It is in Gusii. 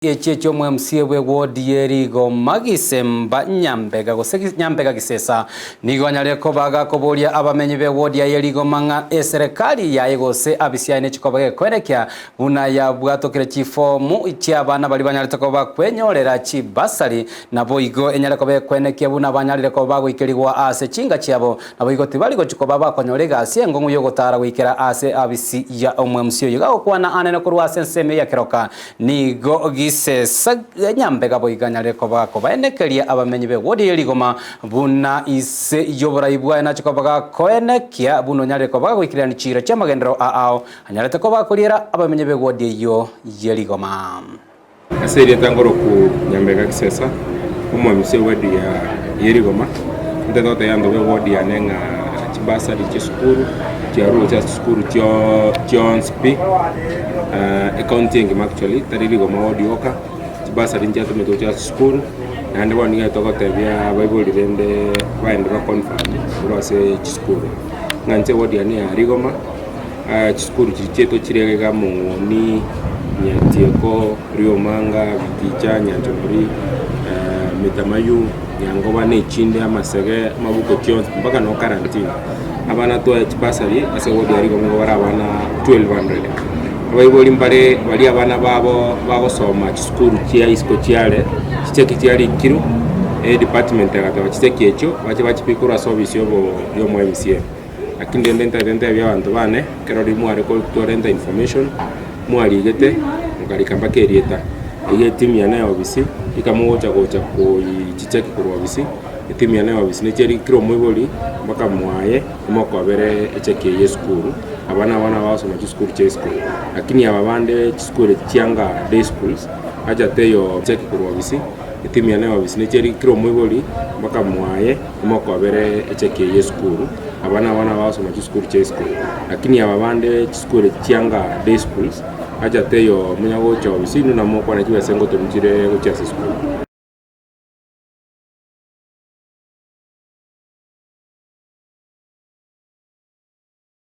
Echi echi'omwMCA bw'ewodi ye Rigoma Gisemba Nyambega gose Nyambega Gisesa nigo anyarire koba gakoboria abamenyi b'ewodi yaye Rigoma ng'a eserekari yaye gose abisi yaye nechikoba gekoenekia buna yabwatokire chifomu chi'abana baria banyarete koba bakwenyorera chibasari naboigo enyare koba ekoenekia buna banyarire koba bagoikerigwa ase chinka chiabo naboigo tibari gochi koba bakonyora egasi engong'u y'ogotara goikera ase abisi ya omwMCA oyo gagokwana anene korwa ase ensemo ya Keroka Nigo gisesa nyambega boigo anyare koba kobaenekeria abamenyi b'ewodi ye rigoma buna ise y'oborai bwaye nache koba gakoenekia buna onyarire koba gagoikererania chiira chi'amagenderero ao anyarete koba gakoriera abamenyi b'ewodi eyio ye rigoma. Ase erieta ngoroku Nyambega Gisesa, omwamisi ewodi ya Yerigoma, ntete gotebia abanto b'ewodi yane ng'a chibasari chi'esukuru chiarure gochia ase chisukuru chionsi pi. Ecounty engima actually tari rigoma ward yoka, chibasari nchiatometwe gochia ase chisukuru, naende bono nigo togotebia abaibori rende baende ba confirm korwa ase chisukuru. Ng'a inche ward yane ya rigoma, chisukuru chiria chiaito chire iga Mong'oni, Nyatieko, Riomanga, Biticha, Nyanchonori, Metamayu, Nyangoba na echinde, Amasege, Amabuko chionsi mpaka noo Karantini. Abana twaye chibasari ase ewodi ya Rigoma nigo bare abana 1200. Abaibori mbare baria abana babo bagosoma chisukuru chia isiko chiare, chicheki chiarikirwe, edepartment egateba chicheki echio bache bachibeke korwa ase ofisi yobo ya omo MCA. Lakini rende ntagete ntebie abanto bane, ekero riria mware korenta information, mwarigete, mokarika mpaka erieta, eyio etimu yane ya ofisi, rika mogocha gocha koi chicheki korwa ofisi. Etimu yane y'obisi nechieri kera omoibori mpaka mwaye imokobere echeki eye y'esukuru, aba nabana bagosoma chisukuru chia isiko. Lakini aba bande chisukuru echi chianga day schools, acha teiyo cheki korwa obisi, etimu yane y'obisi nechieri kera omoibori mpaka mwaye imokobere echeki eye y'esukuru, aba nabana bagosoma chisukuru chia isiko. Lakini aba bande chisukuru echi chianga day schools, acha teiyo monya gocha obisi, inwe namokwane chibesa ngotomi chire gochia ase esukuru.